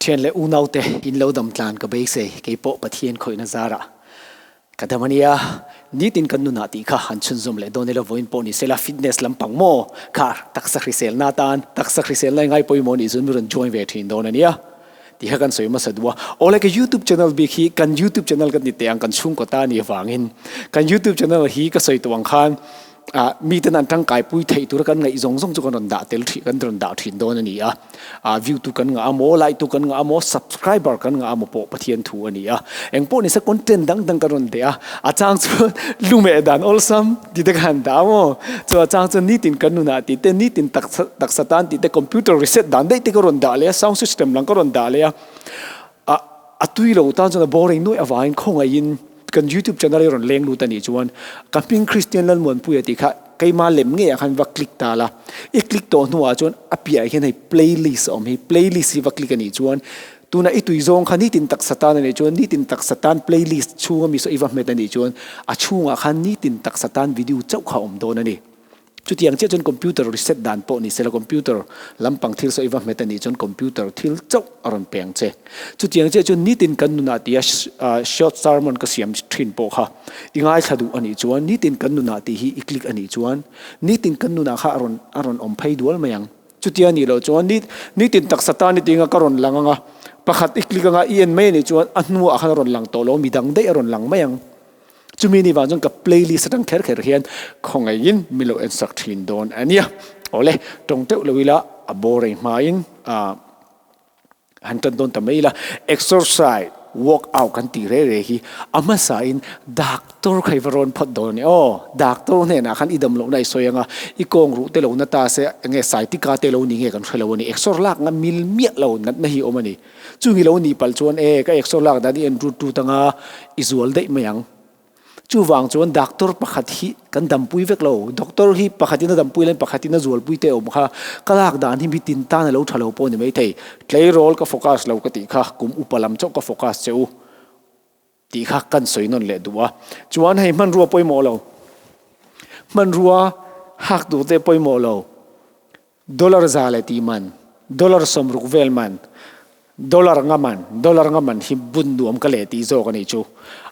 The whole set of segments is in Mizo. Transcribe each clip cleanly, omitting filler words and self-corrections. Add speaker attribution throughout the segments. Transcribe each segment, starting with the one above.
Speaker 1: Thian leh unaute in lo dam tlan ka beisei, kei pawh Pathian khawihna zarah ka dam a nia. Nitin kan nunah tih kha han chhunzawm leh dawn ila vawiin pawh ni sela fitness lampang maw kha taksa hriselna atan taksa hriselna i ngai pawimawh nih chuan mi rawn join ve thin dawn a nia tih kha kan sawi hmasa duh a. Awle ka youtube channel bik hi kan youtube channel kan ti teh ang kan chhungkaw ta a nih avangin kan youtube channel hi ka sawi tawh ang khan Ah, miten an tangkaipui theih tura kan ngaih zawng zawng chu kan rawn dah tel thin, kan rawn dah thin dawn a ni a. Ah, view tu kan ngah a maw, like tu kan ngah a maw, subscriber kan ngah a maw pawh Pathian thu a ni a. Engpawh nise content dang dang kan rawn deh a, a chang chuan lumeh dan awlsam ti te khan dah a maw, chu a chang chuan nitin kan nunah tih te, nitin taksa taksa tan tih te, computer reset dan daih te ka rawn dah leh a, sound system lang ka rawn dah leh a. Ah, a tui lo tan chuan a boring nuaih avangin khawngaihin kan youtube channel hi rawn leng lut a nih chuan ka hming Christian Lalmuanpuia tih kha keima lem ngeiah khan va click ta la, i click tawh hnuah chuan a piahah hian hei playlist a awm hi, playlist hi va click a nih chuan tunah i tui zawng kha nitin taksa tan a nih chuan nitin taksa tan playlist chhunga mi saw i va hmet a nih chuan a chhungah khan nitin taksa tan video chauh kha a awm dawn a ni. Chutiang chiah chuan computer reset dan pawh ni sela computer lampang thil sawi va hmet a nih chuan computer thil chauh a rawn peng che. Chutiang chiah chuan nitin kan nunah tia short sermon ka siam thin pawh kha i ngaithla duh a nih chuan nitin kan nunah tih hi i click a nih chuan nitin kan nunah kha a rawn a rawn awm phei dual mai ang. Chutia nih loh chuan nitin taksa tan i tinga ka rawn lang anga pakhat i click anga i en mai a nih chuan a hnuah khan a rawn lang tawh lo midang daih a rawn lang mai ang. Chumi ni vang chuan ka playlist atang kher kher hian khawngaihin min lo en sak thin dawn a nia. Awle, tawng teuh lo ila a boring hmain han tan dawn ta mai ila. Exercise, workout kan tih reh reh hi a hmasain doctor kha i va rawn phawt dawn a ni. Aw, doctor hnenah khan i dam lohna i sawi anga i kawng ruh te lo na ta se enge saitika te lo ni nge kan hre lo a ni. Exer lak nga mil miah lo natna hi a awm a ni. Chumi lo nih palh chuan e ka exor lak dan i en rut rut anga i zual daih mai ang. Chuvang chuan doctor pakhat hi kan dampui vek lo. Doctor hi pakhatin a dampui laiin pakhatin a zualpui te awm kha. Ka lak dan hi mi tin tan a lo tha lo pawh a ni maithei. Tleirawl ka focus lo ka tih kha kum upa lam chauh ka focus che u tih kha kan sawi nawn leh duh a. Chuan hei hmanrua pawimawh lo. Hmanrua hak tur te pawimawh lo. Dollar za leh tih man, dollar 60 vel man, dollar nga man, dollar nga man hi bun nuam ka leh tih zawk a nih chu.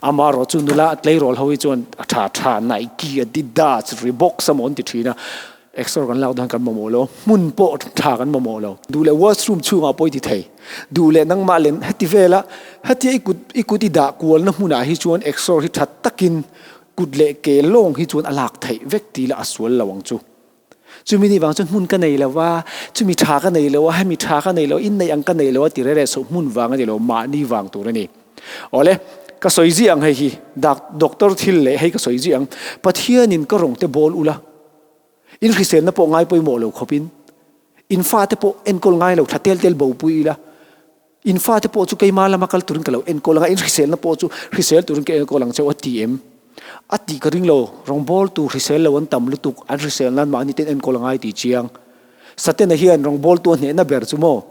Speaker 1: Amaherawh chu nula tleirawl ho hi chuan a tha tha, Nike, Adidas, Reebok sa maw an ti thin a, exor kan lak dawn kan mamawh lo, hmun pawh tha kan mamawh lo. Duh leh washroom chhungah pawh i ti thei, duh leh nangmah len heti vela hetia i kut i kut i dah kualna hmunah hi chuan exor hi tha takin kut leh ke lawng hi chuan a lak theih vek tih lah a sual lo ang chu. Chumi ni vang chuan hmun ka nei lo va, chumi tha ka nei lo a, hemi tha ka nei lo, inneih ang ka nei lo a ti reh reh suh, hmun vang a ni lo, mahni vang tur a ni. Awle, ka sawi zih ang hei hi, doctor thil leh hei ka sawi zih ang, Pathianin ka rawng te bawl ula, in hriselna pawh ngai pawimawh lo khawpin, in fate pawh enkawl ngai lo thla tel tel bopui ila, in fate pawh chu keima lama kal turin ka lo enkawl anga, in hriselna pawh chu hrisel turin ka enkawl ang cheu a ti em? A tih ka ring lo, rawngbawltu hrisel lo an tam lutuk, an hrisel nan mahni ten enkawl a ngai tih chiang. Satena hian rawngbawltu a hnehna ber chu maw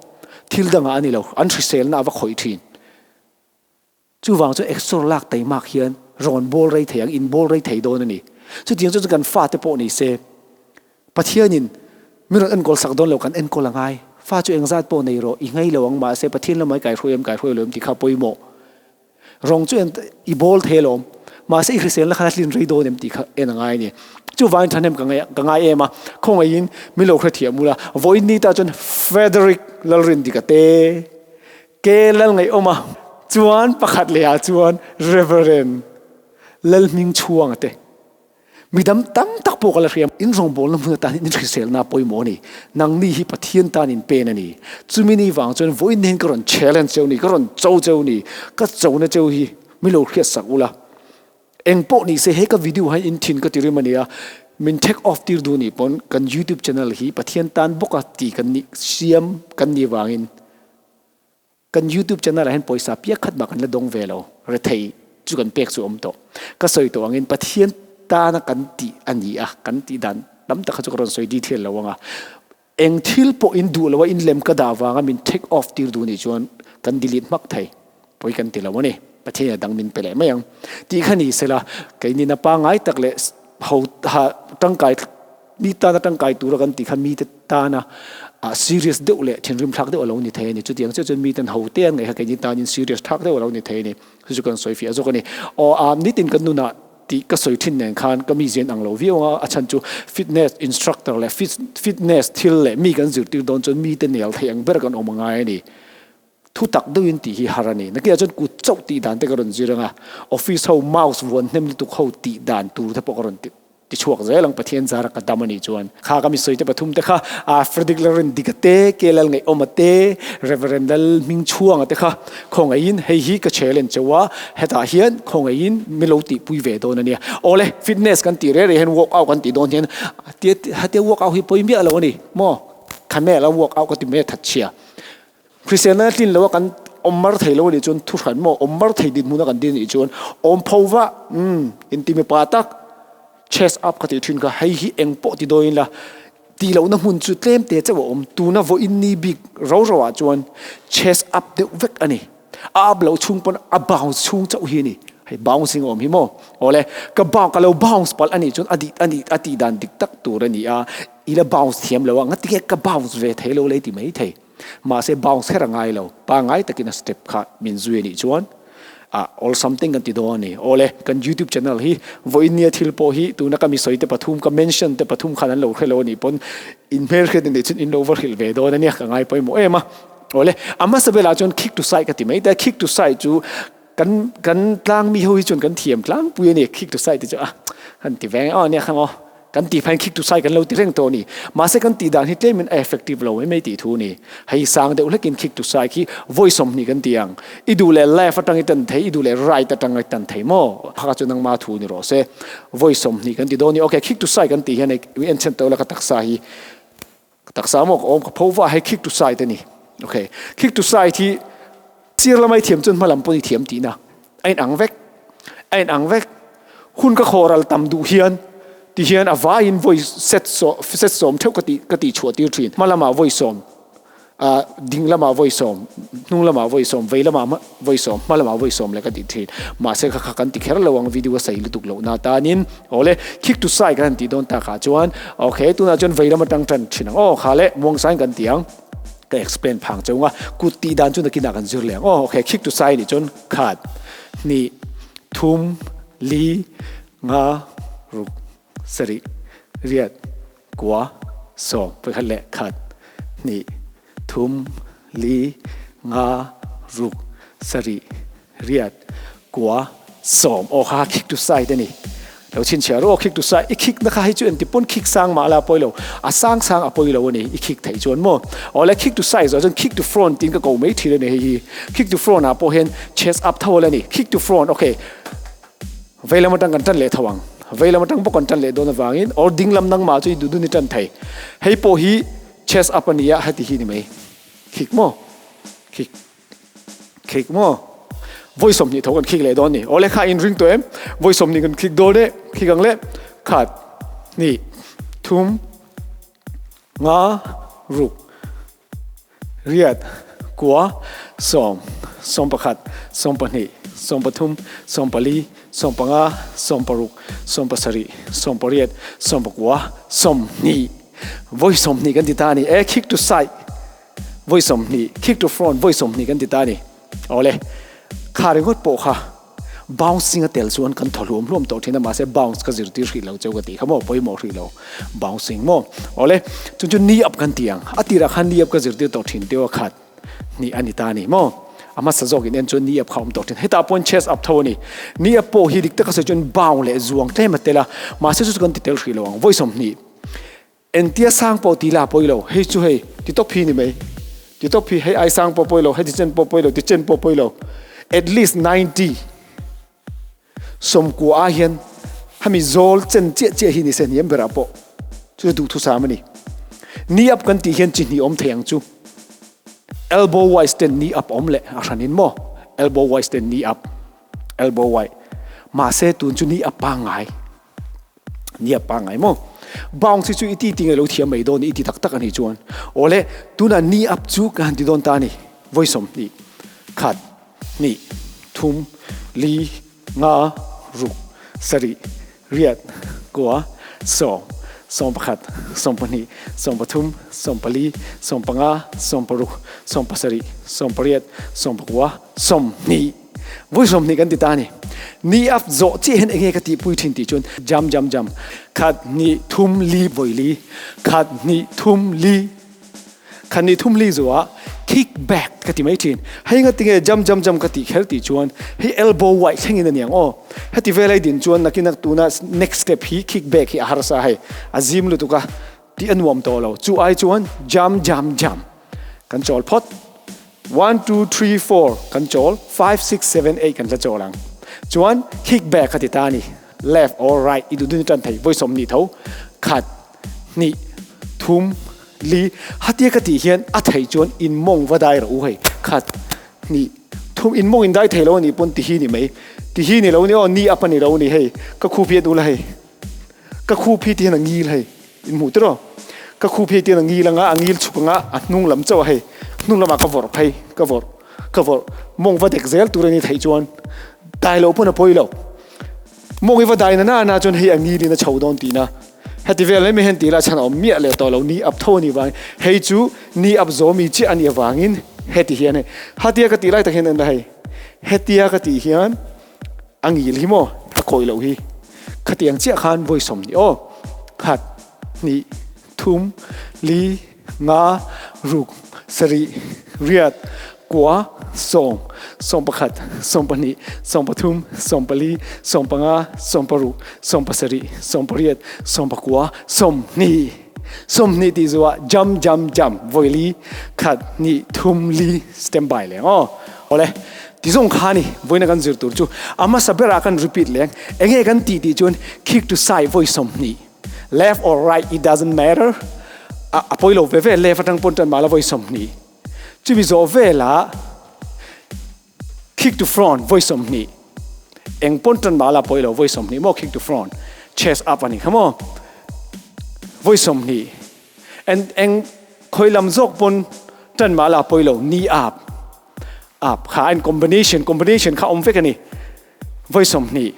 Speaker 1: thil dangah a ni lo, an hriselna a va khawih thin. Chuvang chu exor lak taimak hian rawn bawl rei thei ang, in bawl rei thei dawn a ni. Chutiang chu kan fate pawh ni se, Pathianin mi rawn enkawl sak dawn lo kan enkawl a ngai. Fa chu engzat pawh nei rawh, i ngei lo ang mahse Pathian lamah i kaihruai em kaihruai lo em tih kha pawimawh. Rawng chu en i bawl thei alawm, mahse i hriselna khan a tlin rei dawn em tih kha en a ngai a ni. Chuvangin thahnem ka ngai ka ngai em a, khawngaihin min lo hrethiam ula, vawiin ni ta chuan Frederick Lalrindika te ke lal ngaihawm a, chuan pakhat leh ah chuan Reverend Lalhmingchhuanga te Midang tam tak pawh ka la hria. In rawngbawlna hmun atan hian in hriselna a pawimawh a ni. Nangni hi Pathian tan in pen a ni. Chumi ni vang chuan vawiin hian ka rawn challenge cheu ni, ka rawn cho cheu ni, ka chona cheu hi min lo hriat sak ula. Eng pawh ni se he ka video hian in thin ka ti rim a nia. Min take off tir duh nih pawn kan youtube channel hi Pathian tan bawka ti kan nih siam kan nih vangin Kan YouTube channel ah hian pawisa piak khat mah kan la dawng ve lo, rethei chu kan pek chu a awm tawh. Ka sawi tawh angin Pathian tana kan tih a ni a, kan tih dan tam tak kha chu ka rawn sawi detail lo ang a. Eng thil pawh in duh lo a, in lem ka dah vanga min take off tir duh nih chuan kan delete hmak thei, pawi kan ti lo a ni. Pathian in a dang min pe leh mai ang tih kha ni sela, keini na pangngai tak leh ho ha tangkai mi tana tangkai tura kan tih kha mite tana a. Serious deuh leh thinrim thlak deuh a lo ni thei a ni. Chutiang chiah chuan miten ho te an ngaih kha keini tanin serious thlak deuh a lo ni thei a ni. Chu chu kan sawi fiah zawk a ni. Aw a nitin kan nunah tih ka sawi thin nen khan ka mi zian ang lo viau ang a, a chhan chu fitness instructor leh fitness thil leh mi kan zirtir dawn chuan mite nel thei ang ber kan awm a ngai a ni. Thu tak deuhin tih hi har a ni. Nakinah chuan kut chauh tih dan te ka rawn zir ang a, office ho mouse vuan hnem lutuk ho tih dan tur te pawh ka rawn ti ti chhuak zel ang Pathian zara ka dam a nih chuan. Kha ka mi sawi te pathum te kha Frederick Lalrin Dika te, Kelal Ngaihawma te, Reverend Lal Hmingchhuanga te kha khawngaihin hei hi ka challenge cheu a, hetah hian khawngaihin mi lo tihpui ve dawn a nia. Awle, fitness kan tih reh reh hian workout kan tih dawn hian hetia workout hi pawi miah lo a ni maw? Khamel a workout ka ti mai a thatchhia. Hriselna tlin lo a kan awm mar thei lo a nih chuan thu hran maw awm mar thei dinhmun a kan din a nih chuan awm pho va umm inti mipa tak chest up ka tih thin kha hei hi eng pawh ti dawn ila tih lohna hmun chu tlem te chauh a awm tuna vawiin ni bik ro ro ah chuan chest up deuh vek a ni a up loh chhung pawn a bounce chhung chauh hi a ni hei bouncing a awm hi maw awle ka bounce ka lo bounce palh a nih chuan a dih a nih a tih dan dik tak tur a ni a ila bounce thiam lo a ngatinge ka bounce ve thei lo lei ti mai thei. Mahse bounce kher a ngai lo, pangngai takin a step kha min zui a nih chuan ah awlsam ting kan ti dawn a ni. Awle, kan YouTube channel hi vawiin nia thil pawh hi tuna ka mi sawi te pathum, ka mention te pathum khan an lo hre lo a nih pawn in hmelhriat in neih chuan in lo va hrilh ve dawn a nia, ka ngai pawimawh em a. Awle, a hmasa belah chuan kick to side ka ti mai ta, kick to side chu kan kan tlang mi ho hi chuan kan thiam tlangpui a ni, kick to side te chu a han ti veng aw nia kha maw. Kan tih phain khik tu sai kan lo ti reng tawh a ni. Mahse kan tih dan hi tlemin a effective lo mai mai tih thu a ni. Hei sang deuh hlekin khik tu sai khi vawi 20 kan ti ang. I duh leh left atang i tan thei, i duh leh right atang i tan thei maw? Phaka chu nangma thu ni rawh se. Vawi 20 kan ti dawn a ni. Okay, khik tu sai kan tih hian hei i en chhen tawh la ka taksa hi ka taksa maw ka awm ka pho va hei khik tu side a ni. Okay, khik tu side hi sir lamai thiam chuan hma lam pawh i thiam tihna a in ang vek a in ang vek hun ka khawral tam duh hian ti hian a vaiin vawi set so set sawm theuh ka ti ka ti chhuah tir thin hma lamah vawi sawm a ding lamah vawi sawm hnung lamah vawi sawm vei lamah vawi sawm hma lamah vawi sawm leh ka ti thin mahse kha kha kan ti kher lo ang video a sei lutuk loh na tanin awle kick to side kan han tih dawn takah chuan okay tunah chuan vei lam atang tan thin ang aw kha le muang sain kan ti ang ka explain phang cheu nga kut tih dan chu nakinah kan zir leh ang aw okay kick to side nih chuan khat hnih thum li nga ruk sarih riat kua sawm pakhat leh khat hnih thum li nga ruk sarih riat kua sawm aw kha kick to side a ni lo chhinchhiah rawh aw kick to side i kick na kha hei chu engti pawn kick sang mah la a pawi lo a sang sang a pawi lo a ni i kick theih chuan maw aw le kick to side zawh chuan kick to front tiin ka ko mai thin a ni hei hi kick to front ah pawh hian chest up tho a la ni kick to front okay Vei lam atang kan tan leh tho ang. Vei lam atang bawk kan tan leh dawn avangin or ding lam nangmah chu i duh dun i tan thei. Hei pawh hi chest up a ni a, heti hi ni mai. Khik maw? Khik. Khik maw? Vawi 20 tho kan khik leh dawn ni. Awle kha in ring tawh em? Vawi 20 kan khik dawn e. Khik ang le. Khat, hnih, thum, nga, ruk. Riat, kua, sawm, 11, 12, 13, 14, 15, 16, 17, 18, 19, 20. Voi 20 kan ti ta ni. E kick to side. Voi 20, kick to front voi 20 kan ti ta ni. Awle. Kha ringawt pawh kha bouncing a tel chuan kan thaw hluam hluam tawh thin a mahse bounce ka zirtir hrih lo cheu ka tih kha maw pawimawh hrih lo bouncing maw awle chu chu knee up kan ti ang a tirah khan knee up ka zirtir tawh thin teu a khat hnih a ni ta a ni maw a hmasa zawk in en chuan knee up kha awm tawh thin hetah pawhin chest up tho a ni knee up pawh hi dik taka sawi chuan bound leh zuang tlem a tel a mahse chu chu kan ti tel hrih lo ang vawi 20 Entia sang pawh ti la pawi lo, hei chu hei ti tawp hi ni mai, ti tawp hi hei ai sang pawh pawi lo, hei ti chen pawh pawi lo, ti chen pawh pawi lo, at least 90 sawmkua ah hian hemi zawl chen chiah chiah hi ni se hniam berah pawh chu chu duhthusam a ni. Knee up kan tih hian chi hnih awm thei ang chu, elbow wise ten knee up awm leh a hranin maw, elbow wise ten knee up, elbow wide, mahse tun chu knee up pangngai. Nia pangngai maw? Bounce hi chu i ti ti ngai lo thiam mai dawn i ti tak tak a nih chuan. Awle, tunah ni up chu ka han ti dawn ta a ni. Vawi 20, khat, hnih, thum, li, nga, ruk, sarih, riat, kua, sawm, 11, 12, 13, 14, 15, 16, 17, 18, 19, 20. Voi 20 kan ti ta ni. Ni ap zawh chiah hian enge ka tihpui thin tih chuan jam jam jam khat hnih thum li voi li khat hnih thum li khat hnih thum li zuah kick back ka ti mai thin. Hei nga tinge jam jam jam ka tih kher tih chuan hei elbow wide thlengin a niang aw. Heti velai din chuan nakin a tuna next step hi kick back hi a harsa hei a zim lutuk a tih a nuam tawh lo. Chu ai chuan jam jam jam kan chawl phawt. 1 2 3 4 kan chawl 5 6 7 8 kan la chawl ang. Chuan kick back ka ti ta ni. Left or right i duh dun tan thei voi 20 tho. Khat hnih thum li hatia ka tih hian a thei chuan in mawng va dai rawh u hei. Khat hnih thum in mawng in dai thei lo a nih pawn ti hi ni mai. Ti hi ni lo ni aw ni up a ni lo ni hei. Ka khup hi a dul a hei. Ka khup hi ti hian a ngil hei. In hmuh tiraw? Ka khup hi ti hian a ngil anga a ngil chhuk anga a hnung lam chauh a hei. Hnung lamah ka vawrh phei ka vawrh ka vawrh mawng va dek zel tur a ni theih chuan dai loh pawn a pawi lo. Mawng i va dai na na na chuan hei a ngil in a chho dawn tihna. Heti vel mai mai hian tih lah chhan a awm miah leh tawh lo ni up tho a nih vangin hei chu ni up zawmi chiah a nih avangin heti hian hei hatia ka tih lai tak hian en la hei hetia ka tih hian a ngil hi maw a kawih loh hi khatiang chiah khan vawi 20 aw khat hnih thum li nga ruk sarih riat kua 10 11 12 13 14 15 16 17 18 19 20 20 ti zuah jam jam jam voi li khat hnih thum li standby leng aw ole ti zong kha ni voina kan zir tur chu a hmasa berah kan repeat leng enge kan ti ti chuan kick to side voi 20 left or right it doesn't matter a poi lo ve ve left atang pon tan mala voi 20 chumi zo vela kick to front voi 20 eng pon tan mala poi lo voi 20 mo kick to front chest up ani khamo voi 20 and eng khoi lam zok pon tan mala poi lo knee up up kha an combination combination kha om vek ani voi 20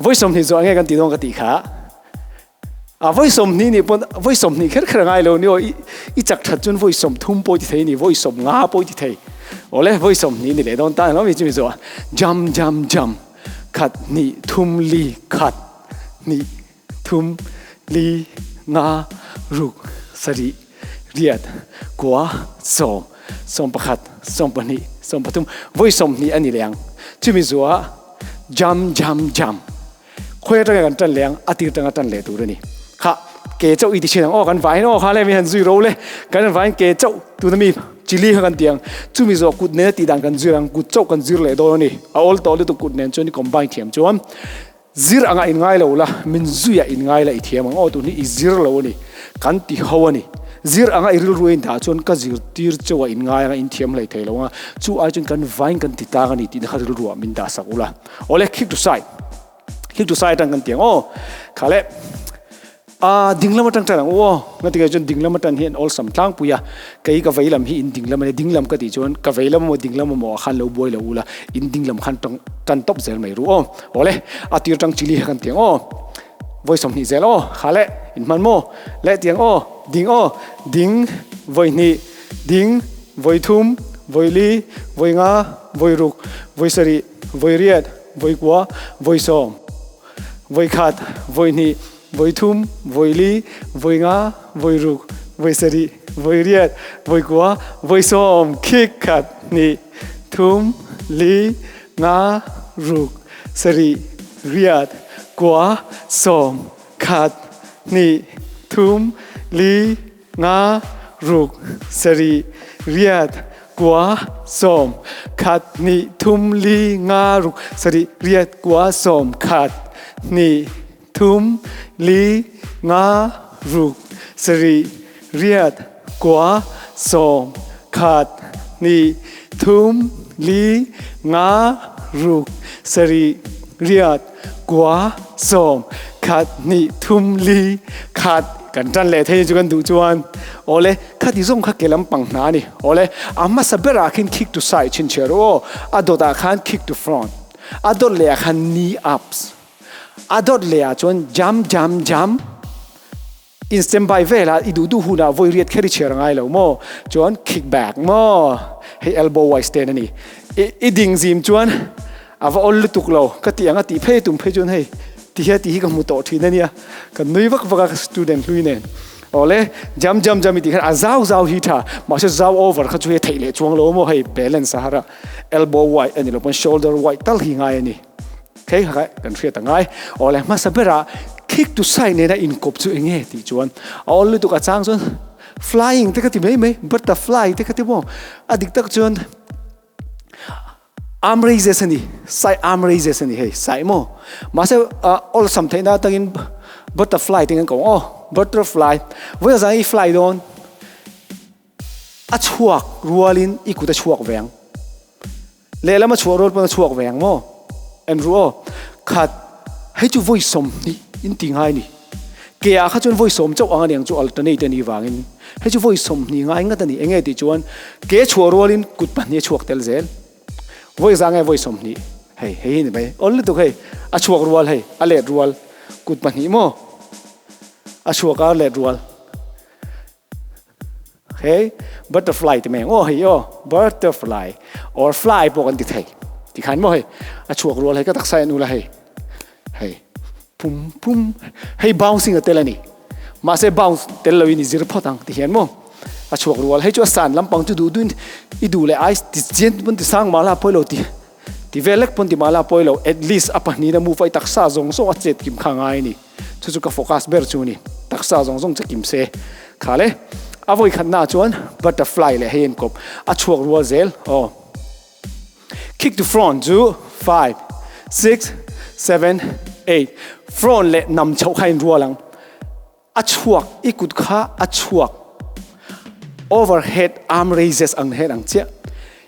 Speaker 1: voi 20 zo ange kan ti dong ka ti kha a voi 20 ni pon voi 20 kher kher ngai lo ni o i chak that chun voi 30 poi ti thei ni voi 50 poi ti thei ole voi 20 ni le don ta lo mi chu zo jam jam jam khat ni thum li khat ni thum li nga ruk sari riat kua 10 11 12 13 voi 20 ani leng chumi zuwa jam jam jam khoi atanga kan tan leng atir tanga tan le tur ani kha ke chau i ti chin ang aw kan vain aw kha le mi han zui ro le kan vain ke chau tu na mi chili kha kan tiang chumi zo kut ne ti dan kan zir ang kut chau kan zir le dawn ani a ol to le tu kut nen chuan i combine thiam chuan zir anga in ngai lo la min zuia in ngai la i thiam ang aw tun hi i zir lo ani kan ti ho ani zir anga i rilru in dah chuan ka zir tir chauha in ngai anga in thiam hlei thei lo anga chu ai chuan kan vain kan ti tak ani tih na kha rilru ah min dah sak ula awle kick to side kick to side atang kan ti ang aw khale a dinglam atang tan ang u aw nga ti chuan dinglam atan hian awlsam tlangpui a kei ka veilam hi in dinglam ani dinglam ka tih chuan ka veilam emaw dinglam emaw ah khan lo buai lo ula in dinglam khan tang tan tawp zel mai ru aw awle a tir tang chili kha kan ti ang aw vawi 20 zel aw kha le in hman maw le tiang aw ding aw ding vawi hnih ding vawi thum vawi li vawi nga vawi ruk vawi sarih vawi riat vawi kua vawi 10 vawi khat vawi hnih vawi thum vawi li vawi nga vawi ruk vawi sarih vawi riat vawi kua vawi 10 khik khat hnih thum li nga ruk sarih riat kua 10 khat hnih thum li nga ruk sarih riat kua 10 khat hnih thum li nga ruk sarih riat kua 10 khat hnih thum li nga ruk sarih riat kua 10 khat hnih thum li nga ruk sarih riat kua 10 khat hnih thum li khat kan tan leh thei chu kan duh chuan awle khati zawng kha ke lampang hna a ni awle a hmasa berah khin kick to side chhinchhiah rawh aw a dawtah khan kick to front a dawt leh ah khan knee ups a dawt leh ah chuan jump jump jump. In standby vela i duh duh hunah vawi riat kher i chhiar a ngai lo maw? Chuan kick back maw? Hei elbow wide stand a ni. I i ding zim chuan a va awl lutuk lo. Ka tih ang a tih phei tum phei chuan hei ti hian tih hi ka hmu tawh thin a nia. Ka nui vak vak a ka student hlui nen. Awle jam jam jam i tih khan a zau zau hi tha. Mahse zau over kha chu hei theih leh chuang lo maw hei balance a har a. Elbow wide a ni lo pawn shoulder wide tal hi ngai a ni. Hei kha kan hriat a ngai. Awle hmasa berah kick to side nena inkawp chu enge tih chuan a awl lutuk a chang chuan flying te ka ti mai mai, butterfly te ka ti maw? A dik tak chuan arm raises a ni, side arm raises a ni hei, side maw? Mahse awlsam theihna atangin butterfly te kan ko ang aw, butterfly. Vawiin zan i fly dawn. A chhuak rualin i kut a chhuak ve ang. Lehlam a chhuah rual pawn a chhuak ve ang maw? En ru aw. Khat, hei chu vawi 20 in ti ngai ni. Ke ah kha chuan vawi 10 chauh ang a niang chu alternate a nih vangin. Hei chu vawi 20 ngai ngat a ni. Enge tih chuan ke chhuah rualin kut pahnih a chhuak tel zel. Vawi za nge vawi 20? Hei, hei hi ni mai. Awl lutuk hei. A chhuak rual hei, a let rual. Kut pahnih maw? A chhuak a let rual. Hei butterfly ti mai ang aw hei aw butterfly or fly pawh kan ti thei ti khan maw hei a chhuak rual hei ka taksa en ula hei hei pum pum hei bouncing a tel a ni mahse bounce tel lo in i zir phawt ang ti hian maw a chhuak rual hei chu a san lampang chu duh duhin i duh leh ai ti chian pawn ti sang mah la pawi lo ti ti vel lek pawn ti mah la pawi lo at least a pahnih na move a i taksa zawng zawng a chet kim kha ngai a ni. Chu chu ka focus ber chu a ni. Taksa zawng zawng che kim se. Kha le, a vawi khatnaah chuan butterfly leh hei an kawp a chhuak rual zel aw. Kick to front chu five, six, seven, eight front leh nam chhoh kha in rual ang. A chhuak, i kut kha a chhuak. Overhead arm raises ang head ang chiah.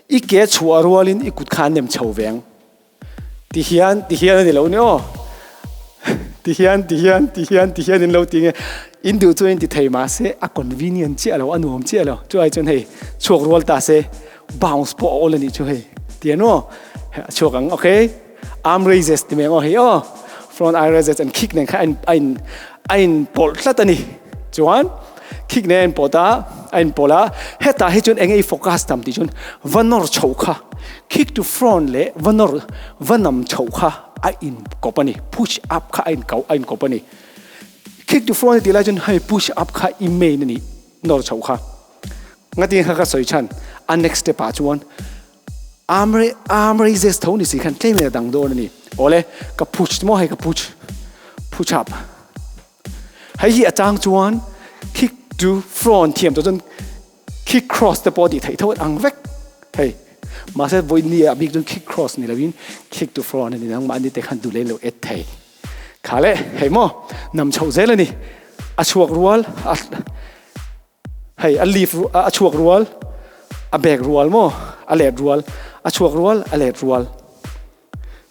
Speaker 1: I ke chhuah rualin i kut kha a nem chho ve ang. Ti hian, ti hian a ni lo ni aw. Ti hian, ti hian, ti hian, ti hian in lo ti nge. In duh chu in ti thei mah se a convenient chiah lo, a nuam chiah lo. Chu ai chuan hei chhuak rual ta se bounce pawh a awl a nih chu hei. Ti an aw. A chhuak ang, okay. Arm raises ti mai ang aw hei aw. Front arm raises an kick nen kha a in a in pawlh tlat a ni. Chuan kick nen a in pawt a, a in pawlh a. Hetah hi chuan eng nge i focus tam tih chuan va nawr chhoh kha. Kick to front leh va nawr va nam chhoh kha a in kawp a ni. Push up kha a in kau a in kawp a ni. Kick to front tih lai chuan hei push up kha i main a ni nawr chhoh kha. Ngatin kha ka sawi chhan a next step ah chuan arm arm raises tho ni si khan tlem in a dang dawn a ni. Awle ka push maw hei ka push push up. Hei hi a chang chuan kick to front thiam tawh chuan Kick cross te pawh tih theih tho ang vek hei. Mahse vawi ni ah bik chuan kick cross ni lovin kick to front a ni nang mahni te khan duh leh lo et thei. Kha le hei maw nam chhoh zel a ni. A chhuak rual a hei a leaf a chhuak rual a bek rual maw a let rual a chhuak rual a let rual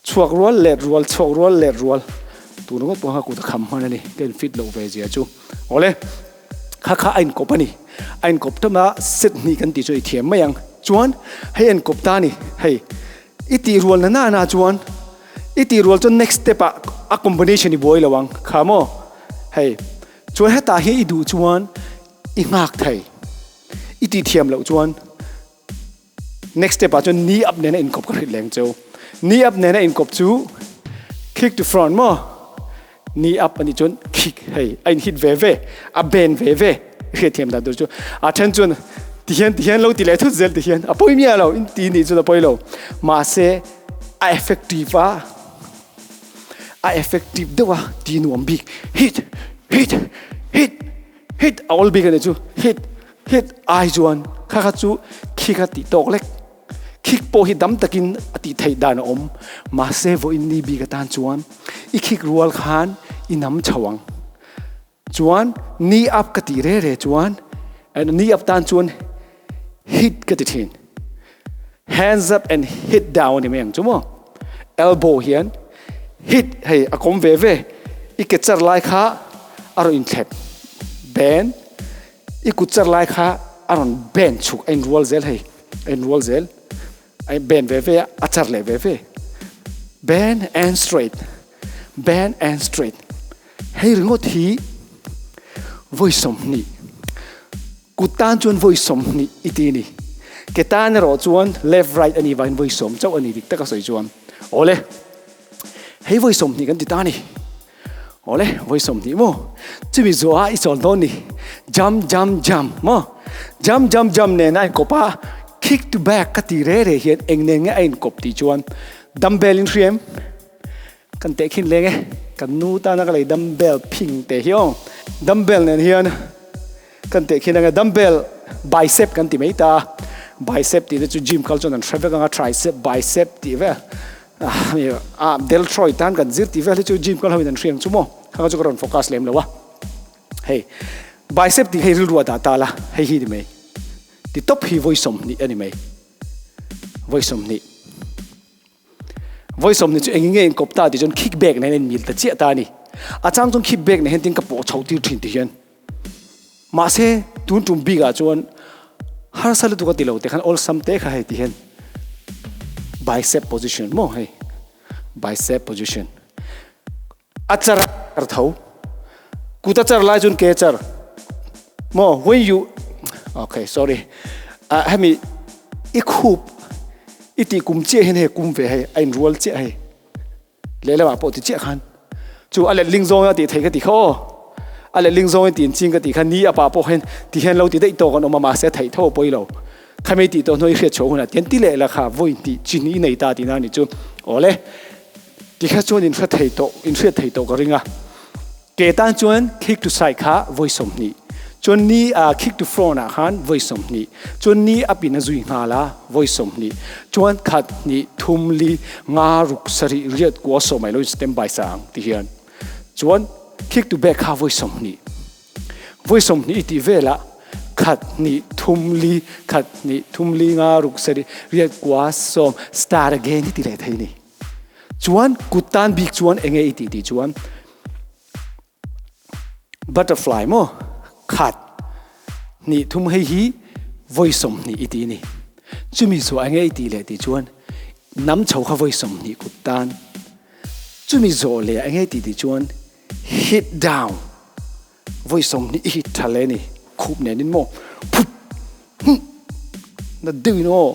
Speaker 1: chhuak rual let rual chhuak rual let rual tun ringawt pawh kha kut a kham hman a ni ka in fit loh ve zia chu awle kha kha a inkawp a ni a inkawp tawp a set hnih kan tih chu i thiam mai ang chuan hei a inkawp ta a ni hei i tih rual na na na chuan i tih rual chuan next step ah a combination i buai lo ang kha maw hei chuan hetah hian i duh chuan i nghak thei i tih thiam loh chuan Next step ah chuan knee up nena inkawp ka hrilh leng cheu. Knee up nena inkawp chu kick to front maw? Knee up anih chuan kick hei a in hit ve ve, a bend ve ve hriatthiam dan tur chu. A then chuan tihian tihian lo ti leh thut zel tihian a pawi miah lo in ti nih chuan a pawi lo. Mahse a effective a, a effective deuh a ti nuam bik hit hit hit hit a awl bik anih chu hit Hit ai chuan kha kha chu khi kha tih tawk lek. Khik pawh hi dam takin a tih theih dan a awm. Mahse vawiin ni bik atan chuan i khik rual khan i nam chho ang. Chuan knee up ka tih re re chuan knee up tan chuan hit ka ti thin. Hands up and hit down a ni mai ang chu maw. Elbow hian hit hei a kawm ve ve. I ke char lai kha a rawn inthlep bend. I kut char lai kha a rawn bend chhuk a inrual zel hei a inrual zel a bend ve ve a a char leh ve ve bend and straight bend and straight hei ringawt hi. Vawi 20. Kut tan chuan vawi 20 i ti ni. Ke tan erawh chuan left right a nih vangin vawi 10 chauh a ni dik taka sawi chuan. Awle. Hei vawi 20 kan ti ta a ni. Awle, vawi 20 maw? Chumi zuaha i chawl dawn ni. Jump jump jump maw? Jump jump jump nen a inkawp a, kick to back ka ti re re hian eng nen nge a inkawp tih chuan dumbbell in hria em? Kan tehkhin leng e, kan nu tana ka lei dumbbell phing te hi aw. Dumbbell nen hian kan tehkhin ang e, dumbbell bicep kan ti mai ta a, bicep tih te chu gym kal chuan an hre vek ang a, tricep, bicep tih vel ah deltroid tan kan zir tih vel hi chu gym kal ho in an hria ang chu maw, kha kha chu ka rawn focus lem lo a. Hei bicep tih hei rilru a dah ta la, hei hi ni mai, ti tawp hi vawi 20 a ni mai, vawi 20. Vawi 20 chu eng nge inkawp ta tih chuan kick back nen a inmil ta chiah ta a ni. A chang chuan kick back nen hian tin ka pawh chhoh tir thin ti hian. Mahse tun tum bik ah chuan harsa lutuk a ti lo te khan awlsam te kha hei ti hian bicep position maw hei bicep position a char a tho kut a char lai chuan ke a char maw when you okay sorry ah hemi i khup i tih kum chiah hian hei kum ve hei a inrual chiah hei lehlamah pawh ti chiah khan chu a letling zawng a tih theih ka ti kha aw a letling zawng in tih ching ka tih kha ni apa pawh hian ti hian lo ti daih tawk an awm a mahse a theih tho a pawi lo khami tih tawh hnuai hriat chhuah hunah tian ti leh la kha vawi tih chin i nei ta tihna a nih chu awle. Tikha chuan in hre thei tawh, in hriat thei tawh ka ring a. Ke tan chuan kick to side kha vawi 20, chuan ni ah kick to front ah khan vawi 20, chuan ni up in a zui nghal a vawi 20, chuan khat, hnih, thum, li, nga, ruk, sarih, riat, kua, sawm ai lo in stand by sa ang ti hian. Chuan kick to back kha vawi 20. Vawi 20 i tih velah khat, hnih, thum, li, khat, hnih, thum, li, nga, ruk, sarih, riat, kua, sawm, start again hi ti leh thei ni. Chuan kut tan bik chuan enge i tih tih chuan butterfly maw khat hnih thum hei hi vawi 20 i ti ni. Chumi chu enge i tih leh tih chuan nam chho kha vawi 20 kut tan. Chumi zawh leh enge i tih tih chuan hit down Vawi 20 i hit tha le ni khup nen in maw phup hum na deuh in aw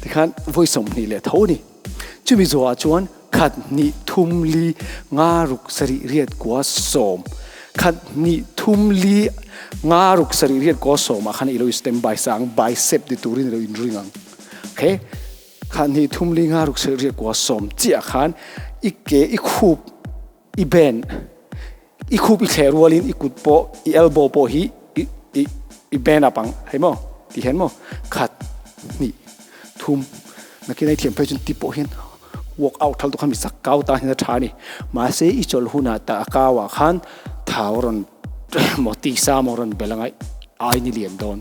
Speaker 1: tikhan vawi 20 leh tho ni. Chumi zawh ah chuan khat hnih thum li nga ruk sarih riat kua sawm khat hnih thum li nga ruk sarih riat kua sawm ah khan i lo i stand by sa ang bicep ti turin i lo in ring ang okay khat hnih thum li nga ruk sarih riat kua sawm chiah khan i ke i khup I bend, i khup i thleh rualin i kut pawh, i elbow pawh hi i, i, i bend up ang, hei maw? Ti hian maw? Khat, hnih, thum, nakin a i thiam phei chuan ti pawh hian work out thal tu khan mi chak kau tan hian a tha a ni. Mahse i chawlh hunah tah a kau ah khan thau rawn maw tisa maw rawn bel anga ai ni lian dawn.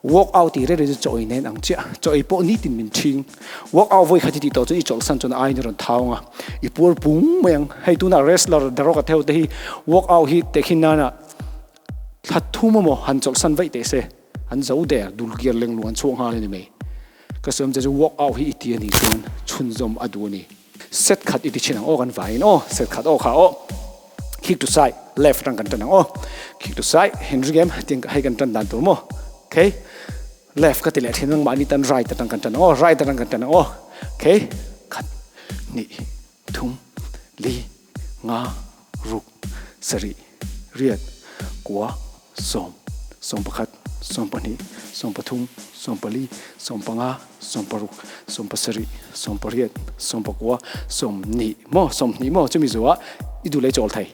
Speaker 1: Work out tih reng reng chu chaw ei nen ang chiah. Chaw ei pawh nitin min ṭhing. Work out vawi khat i tih tawh chuan i chawlhsan chuan aiin i rawn thau ang a, i puar pung mai ang. Hei tunah wrestler The Rock a theu te hi work out hi tehkhin nana thla thum emaw han chawlhsan vaih teh se, an zo der dul gear leng lung an chhuak nghal a ni mai. Ka sawi awm che chu work out hi i ti a nih chuan chhunzawm a duh a ni. Set khat i ti thin ang aw kan vaiin aw, set khat aw kha aw. Kick to side, left atang kan tan ang aw. Kick to side, Henry game tiang hei kan tan dan tur maw. Okay, left ka ti leh thin ang mahni tan right atang kan tan ang aw, right atang kan tan ang aw. Okay, khat, hnih, thum, li, nga, ruk, sarih, riat, kua, 10, 11, 12, 13, 14, 15, 16, 17, 18, 19, 20 maw, 20 maw chumi zuah i duh leh chawl thei.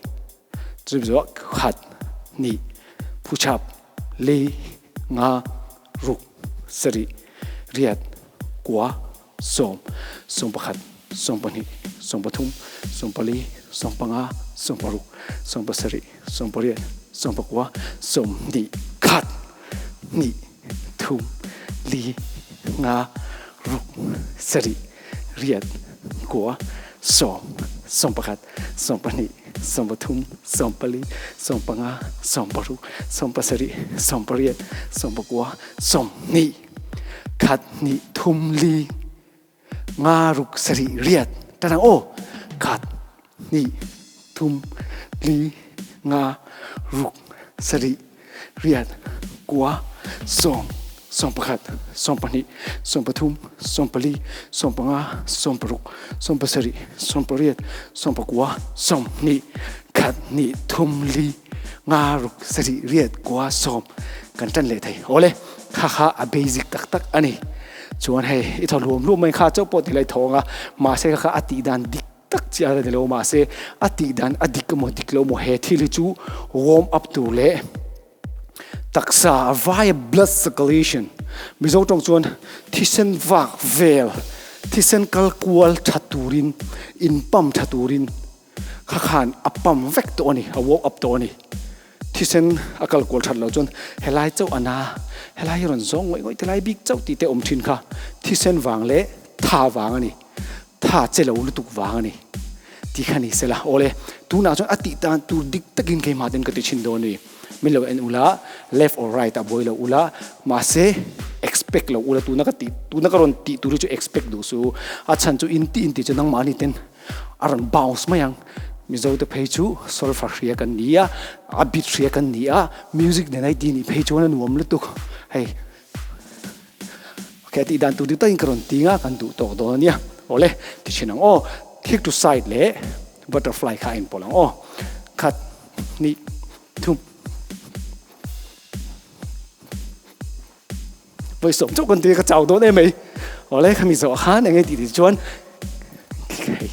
Speaker 1: Chumi zuah khat, hnih, phuchap, li, nga, ruk, sarih, riat, kua, 10, 11, 12, 13, 14, 15, 16, 17, 18, 19, 20, khat, hnih, thum, li, nga, ruk, sarih, riat, kua, 10, 11, 12, 13, 14, 15, 16, 17, 18, 19, 20, khat, hnih, thum, li, nga, ruk, sarih, riat. Tanang aw. Khat, hnih, thum, li, nga, ruk. Sarih, riat, kua, sawm, sawmpakhat, sawmpahnih, sawmpathum, sawmpali, sawmpanga, sawmparuk, sawmpasarih, sawmpariat, sawmpakua, sawmhnih, khat, hnih, thum, li, nga, ruk, sarih, riat, kua, sawm kan tan leh thei. Awle, kha kha a basic tak tak a ni. Chuan hei, i thaw hluam hluam mai kha chauh pawh ti lai thaw anga, mahse kha kha a tih dan dik tak chiah a ni lo mahse a tih dan a dik emaw dik lo emaw he thil hi chu warm up tur leh taksa a vaia blood circulation Mizo tawng chuan thisen vak vel thisen kal kual tha turin in pump tha turin kha khan a pump vek tawh a ni a warm up tawh a ni thisen a kal kual that loh chuan helai chauh a na helai hi rawn zawng ngawih ngawih tilai bik chauh tih te awm thin kha thisen vang leh tha vang a ni. Tha che lo lutuk vang a ni tih kha ni sela. Awle, tunah chuan a tih tan tur dik takin keimah ten ka ti thin dawn a ni. Min lo en ula, left or right ah buai lo ula, mahse expect lo ula tuna ka tih tuna ka rawn tih tur hi chu expect duh su. A chhan chu in tih in tih chu nangmahni ten a rawn bounce mai ang. Mizo te phei chu solfa hria kan ni a, a beat hria kan ni a, music nen a i tih nih phei chuan a nuam lutuk. Hei. Ok, tih dan tur dik takin ka rawn ti nga, kan duh tawk dawn a nia. Awle, ti thin ang aw. Kick to side leh butterfly kha a inpawlh ang aw. Khat, hnih, thum. Vawi sawm chauh kan ti ka chau dawn em mai. Awle, khami zawh khan eng nge tih tih chuan kick hei.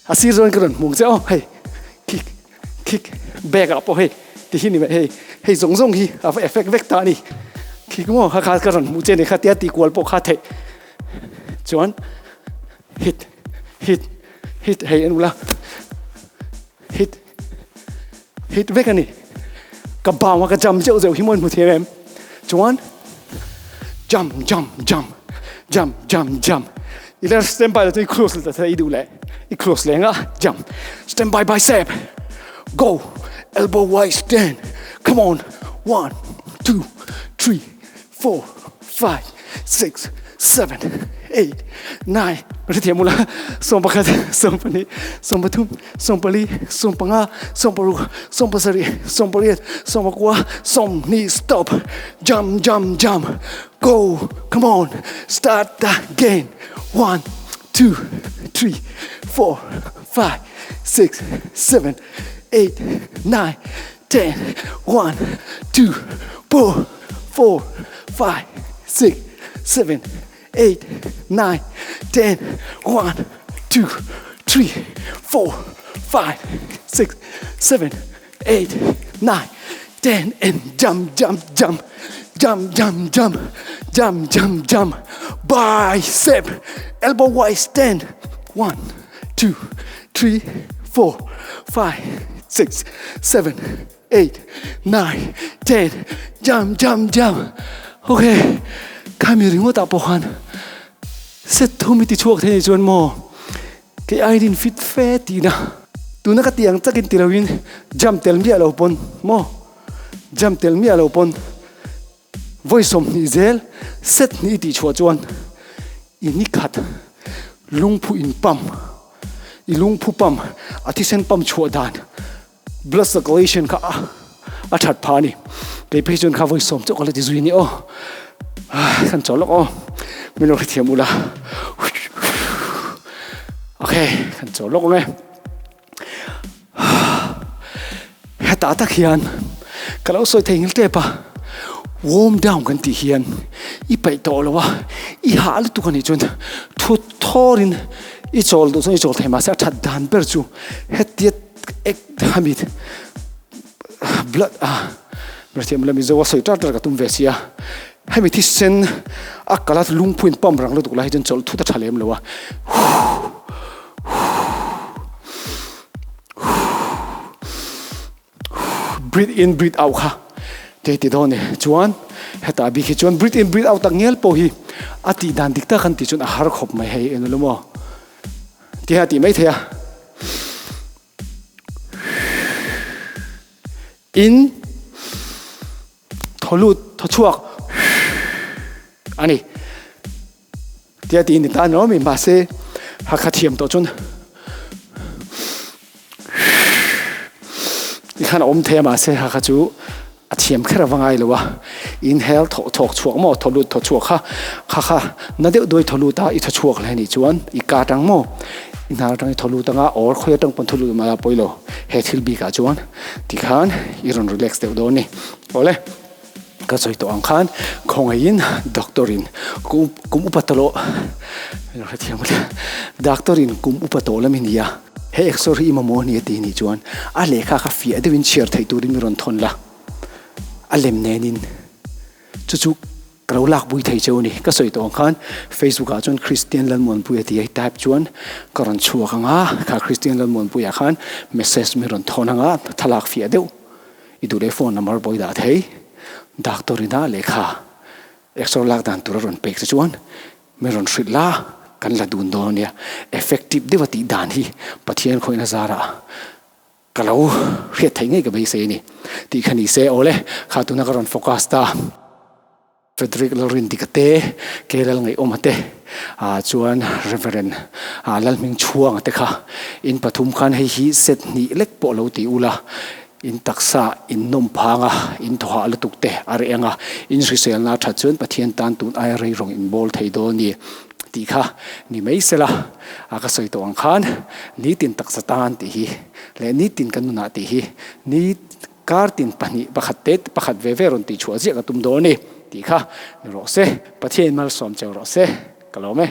Speaker 1: A sir zawn ka rawn hmung che aw, hei kick Kick bag ah pawh hei ti hi ni mai hei hei zawng zawng hi a va effect vek ta a ni kick maw kha kha ka rawn hmuh che ni kha tia tih kual pawh kha theih chuan hit hit hit hei en ula hit hit vek a ni ka bang a ka jump zeuh zeuh hi maw in hmu thiam em chuan jump jump jump jump jump jump i la stand by la chuan i cross leh ta i duh leh i cross leh anga jump stand by bicep go elbow wide stand come on 1 2 3 4 5 6 7 8 9 Hrethiam ula 11 12 13 14 15 16 17 18 19 20 stop jump jump jump go come on start again 1 2 3 4 5 6 7 8 9 10 1 2 4 4 5 6 7 8 9 10 1 2 3 4 5 6 7 8 9 10 and jump jump jump jump jump jump jump jump jump bicep elbow wide stand 1 2 3 4 5 6 7 8 9 10 jump jump jump ok khami ringawt ah pawh khan set thum hi ti chhuak thei ni chuan maw kei aiin fit fe tihna tuna ka tih ang chakin ti loin jump tel miah lo pawn maw jump tel miah lo pawn Vawi 20 zel set hnih tih chhuah chuan i ni khat lungphu in pump, i lungphu pump a thisen pump chhuah dan blood circulation kha a that phah a ni. Kei phei chuan kha vawi 10 chauh ka la ti zui a ni aw. Kan chawl lawk aw. Min lo hrethiam ula. Okay, kan chawl lawk ang e. Hetah tak hian ka lo sawi thei ngil tep a, warm down kan tih hian i paih tawh lo a, i hah lutuk a nih chuan thut thawrin i chawl duh chuan i chawl thei mahse a that dan ber chu hetia ek hami blood a hrethiam ila Mizo a sawi tar tar ka tum ve sia, hemi thisen a kal a lungphu in pump rang lutuk lai hi chuan chawlh thut a tha lem lo a. Breathe in breathe out kha te ti dawn ni chuan heta bik hi chuan breathe in breathe out tak ngel pawh hi a tih dan dik tak kan tih chuan a har khawp mai hei eng emaw ti hian a tih mai thei a in thaw lut thaw chhuak a ni. Tia tiin ni ta no mi mahse Hakha thiam tawh chuan tikhan a awm thei a mahse Hakha chu A thiam kher a va ngai lo a, inhale thaw thawk chhuak maw, thaw lut thaw chhuak kha kha kha na deuh duai thaw lut a, i thaw chhuak hle nih chuan i ka atang maw, i hnar atang i thaw lut anga or khawi atang pawn thaw lut mai a pawi lo, he thil bik ah chuan tikhan i rawn relax deuh dawn a ni. Awle, ka sawi tawh ang khan khawngaihin doctor in kum kum upa tawh hrethiam doctor in kum upa tawh lam i ni a. He exor hi i mamawh a ni a ti nih chuan a lehkha kha fiah deuhin chhiar theih turin mi rawn thawn la, a lem nenin chu chu ka lo lak pui thei cheu a ni. Ka sawi tawh ang khan Facebook ah chuan Christian Lalmuanpuia tih a type chuan ka rawn chhuak ang a, kha Christian Lalmuanpuia khan message mi rawn thawn ang a, thlalak fiah deuh i duh leh phone number pawh i dah thei. Doctor ina lehkha exor lak dan tur a rawn pek che chuan Mi rawn hrilh la, kan la dun dawn ania. Effective deuha tih dan hi Pathian khawihna zarah ka lo hriat theih ngei ka beisei a ni tih kha ni se. Awle, kha tuna ka rawn focus ta. Frederick Lalrindika te, Kei Lalngaihawma te, chuan Reverend Lalhmingchhuanga te kha in pathum khan hei hi set hnih lek pawh lo ti ula. In taksa in nawm phang a, in thawhah lutuk te a reh ang a, in hriselna a that chuan Pathian tan tun aia rei rawng in bawl thei dawn ni tih kha ni mai sela a ka sawi tawh ang khan nitin taksa tan tih hi leh nitin kan nunah tih hi ni kar tin pahnih pakhat te pakhat ve ve rawn tih chhuah ziah ka tum dawn ni tih kha ni rawh se. Pathian malsawm cheu rawh se ka lawm e.